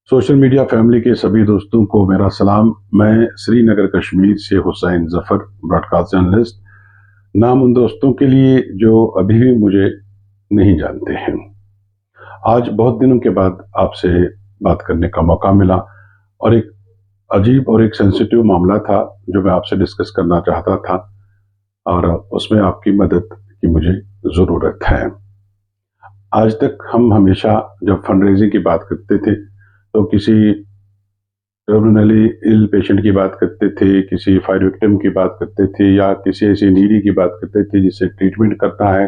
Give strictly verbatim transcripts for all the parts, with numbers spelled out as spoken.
Social media family के सभी दोस्तों को मेरा सलाम। मैं श्रीनगर कश्मीर से हुसैन जफर, ब्रॉडकास्ट जर्नलिस्ट। नाम उन दोस्तों के लिए जो अभी भी मुझे नहीं जानते हैं। आज बहुत दिनों के बाद आपसे बात करने का मौका मिला और एक अजीब और एक सेंसिटिव मामला था जो मैं आपसे डिस्कस करना चाहता था, और उसमें आपकी मदद की मुझे ज़रूरत है। आज तक हम हमेशा जब फंड रेजिंग की बात करते थे तो किसी टर्मिनली इल पेशेंट की बात करते थे, किसी फायर विक्टिम की बात करते थे, या किसी ऐसे नीडी की बात करते थे जिसे ट्रीटमेंट करना है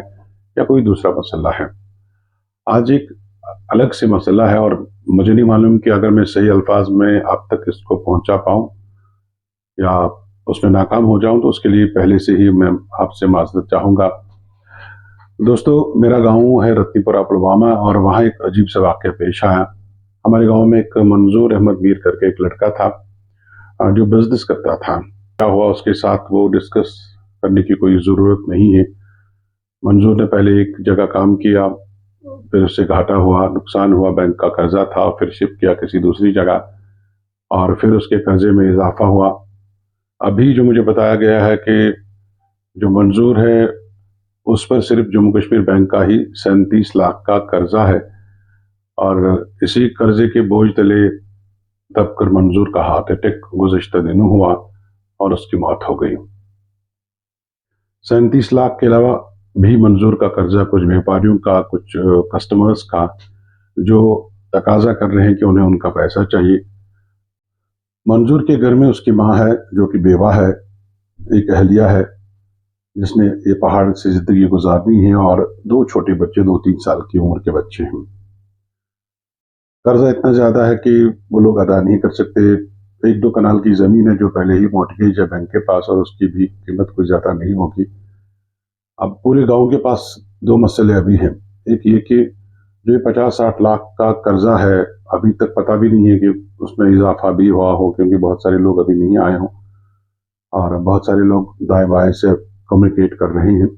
या कोई दूसरा मसला है। आज एक अलग से मसला है और मुझे नहीं मालूम कि अगर मैं सही अल्फाज में आप तक इसको पहुंचा पाऊं या उसमें नाकाम हो जाऊं, तो उसके लिए पहले से ही मैं आपसे माजरत चाहूँगा। दोस्तों, मेरा गांव है रत्नीपुरा पुलवामा और वहाँ एक अजीब सा वाक़या पेश आया। हमारे गांव में एक मंजूर अहमद मीर करके एक लड़का था, अ, जो बिजनेस करता था। क्या हुआ उसके साथ, वो डिस्कस करने की कोई ज़रूरत नहीं है। मंजूर ने पहले एक जगह काम किया, फिर उससे घाटा हुआ, नुकसान हुआ, बैंक का कर्जा था, फिर शिफ्ट किया किसी दूसरी जगह और फिर उसके कर्जे में इजाफा हुआ। अभी जो मुझे बताया गया है कि जो मंजूर है, उस पर सिर्फ जम्मू कश्मीर बैंक का ही सैंतीस लाख का कर्जा है और इसी कर्जे के बोझ तले दबकर मंजूर का हार्ट अटैक गुज़श्ता दिनों हुआ और उसकी मौत हो गई। सैंतीस लाख के अलावा भी मंजूर का कर्जा कुछ व्यापारियों का, कुछ, अ, कस्टमर्स का, जो तकाजा कर रहे हैं कि उन्हें उनका पैसा चाहिए। मंजूर के घर में उसकी माँ है, जो कि बेवा है, एक अहलिया है, जिसने ये पहाड़ से ज़िंदगी गुजारनी है, और दो छोटे बच्चे, दो तीन साल की उम्र के बच्चे हैं। कर्जा इतना ज़्यादा है कि वो लोग अदा नहीं कर सकते। एक दो कनाल की ज़मीन है जो पहले ही मॉर्टगेज है बैंक के पास, और उसकी भी कीमत कुछ ज़्यादा नहीं होगी। अब पूरे गांव के पास दो मसले अभी हैं। एक ये कि जो ये पचास साठ लाख का कर्जा है, अभी तक पता भी नहीं है कि उसमें इजाफा भी हुआ हो, क्योंकि बहुत सारे लोग अभी नहीं आए हों और बहुत सारे लोग दाएं बाएं से कम्युनिकेट कर रहे हैं।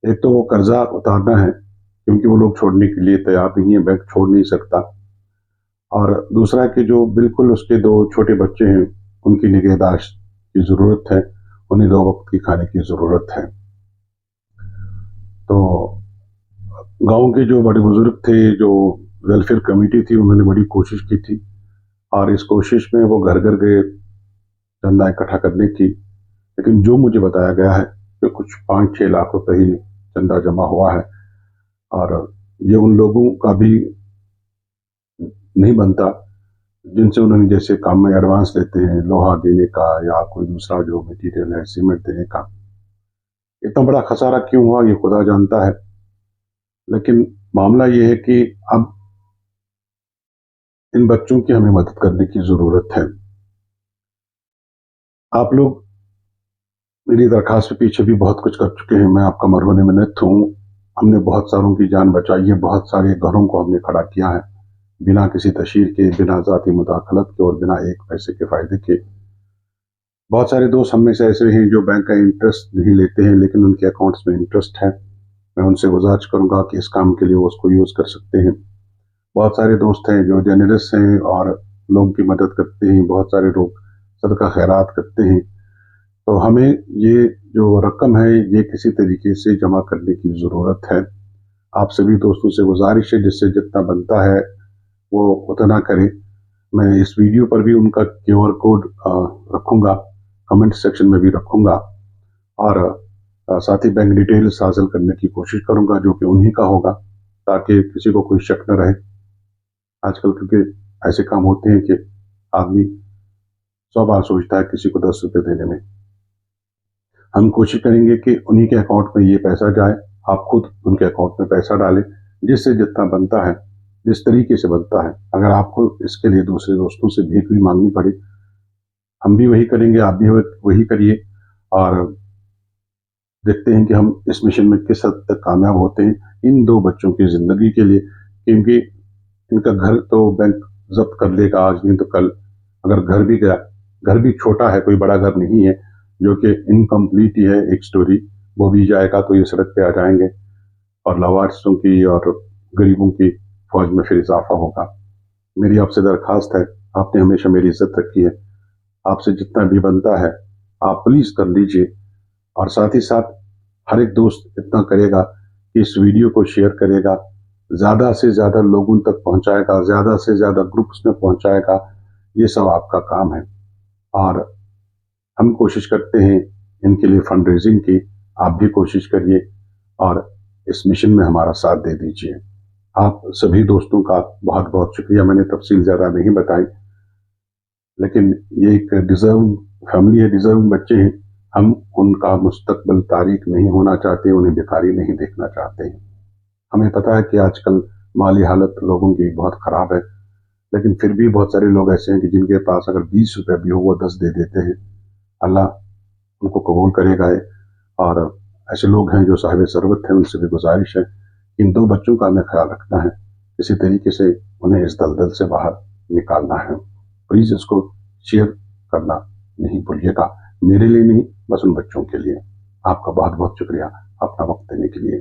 एक तो वो कर्जा उतारना है, क्योंकि वो लोग छोड़ने के लिए तैयार नहीं है, बैंक छोड़ नहीं सकता। और दूसरा कि जो बिल्कुल उसके दो छोटे बच्चे हैं, उनकी निगहदाश्त की ज़रूरत है, उन्हें दो वक्त की खाने की ज़रूरत है। तो गांव के जो बड़े बुजुर्ग थे, जो वेलफेयर कमेटी थी, उन्होंने बड़ी कोशिश की थी और इस कोशिश में वो घर घर गए चंदा इकट्ठा करने की। लेकिन जो मुझे बताया गया है कि कुछ पाँच छः लाख रुपए ही चंदा जमा हुआ है और ये उन लोगों का भी नहीं बनता जिनसे उन्होंने, जैसे काम में एडवांस लेते हैं, लोहा देने का या कोई दूसरा जो मटेरियल है, सीमेंट देने का। इतना बड़ा खसारा क्यों हुआ, ये खुदा जानता है। लेकिन मामला ये है कि अब इन बच्चों की हमें मदद करने की ज़रूरत है। आप लोग मेरी दरखास्त के पीछे भी बहुत कुछ कर चुके हैं। मैं आपका मरहून मिन्नत हूँ। हमने बहुत सारों की जान बचाई है, बहुत सारे घरों को हमने खड़ा किया है बिना किसी तशहीर के, बिना ज़ाती मुदाखलत के और बिना एक पैसे के फ़ायदे के। बहुत सारे दोस्त हम में से ऐसे हैं जो बैंक का इंटरेस्ट नहीं लेते हैं, लेकिन उनके अकाउंट्स में इंटरेस्ट है। मैं उनसे गुजारिश करूँगा कि इस काम के लिए वो उसको यूज़ कर सकते हैं। बहुत सारे दोस्त हैं जो जेनरस हैं और लोगों की मदद करते हैं। बहुत सारे लोग सदका खैरात करते हैं। तो हमें ये जो रकम है, ये किसी तरीके से जमा करने की ज़रूरत है। आप सभी दोस्तों से गुजारिश है, जिससे जितना बनता है वो उतना करें। मैं इस वीडियो पर भी उनका क्यूआर कोड रखूँगा, कमेंट सेक्शन में भी रखूँगा और साथ ही बैंक डिटेल्स हासिल करने की कोशिश करूँगा, जो कि उन्हीं का होगा, ताकि किसी को कोई शक न रहे। आजकल क्योंकि ऐसे काम होते हैं कि आदमी सौ बार सोचता है किसी को दस रुपये देने में। हम कोशिश करेंगे कि उन्हीं के अकाउंट में ये पैसा जाए, आप खुद उनके अकाउंट में पैसा डालें, जिससे जितना बनता है, जिस तरीके से बनता है। अगर आपको इसके लिए दूसरे दोस्तों से भीख भी मांगनी पड़े, हम भी वही करेंगे, आप भी वही करिए और देखते हैं कि हम इस मिशन में किस हद तक कामयाब होते हैं इन दो बच्चों की ज़िंदगी के लिए, क्योंकि इनका घर तो बैंक जब्त कर लेगा आज नहीं तो कल। अगर घर भी गया, घर भी छोटा है, कोई बड़ा घर नहीं है, जो कि इनकम्प्लीट ही है एक स्टोरी, वो भी जाएगा तो ये सड़क पे आ जाएंगे और लावारिसों की और गरीबों की फौज में फिर इजाफा होगा। मेरी आपसे दरखास्त है, आपने हमेशा मेरी इज्जत रखी है, आपसे जितना भी बनता है आप प्लीज कर लीजिए। और साथ ही साथ हर एक दोस्त इतना करेगा कि इस वीडियो को शेयर करेगा, ज्यादा से ज्यादा लोगों तक पहुंचाएगा, ज्यादा से ज्यादा ग्रुप्स में पहुंचाएगा, ये सब आपका काम है। और हम कोशिश करते हैं इनके लिए फंड रेजिंग की, आप भी कोशिश करिए और इस मिशन में हमारा साथ दे दीजिए। आप सभी दोस्तों का बहुत बहुत शुक्रिया। मैंने तफसील ज्यादा नहीं बताई, लेकिन ये एक डिजर्व फैमिली है, डिजर्व बच्चे हैं। हम उनका मुस्तकबल तारीख नहीं होना चाहते, उन्हें भिखारी नहीं देखना चाहते हैं। हमें पता है कि आजकल माली हालत लोगों की बहुत खराब है, लेकिन फिर भी बहुत सारे लोग ऐसे हैं कि जिनके पास अगर बीस रुपए भी हो, वो दस दे देते हैं। अल्लाह उनको कबूल करेगा। और ऐसे लोग हैं जो साहिब सरबत हैं, उनसे भी गुजारिश है, इन दो बच्चों का हमें ख्याल रखना है, किसी तरीके से उन्हें इस दलदल से बाहर निकालना है। प्लीज इसको शेयर करना नहीं भूलिएगा, मेरे लिए नहीं, बस उन बच्चों के लिए। आपका बहुत बहुत शुक्रिया अपना वक्त देने के लिए।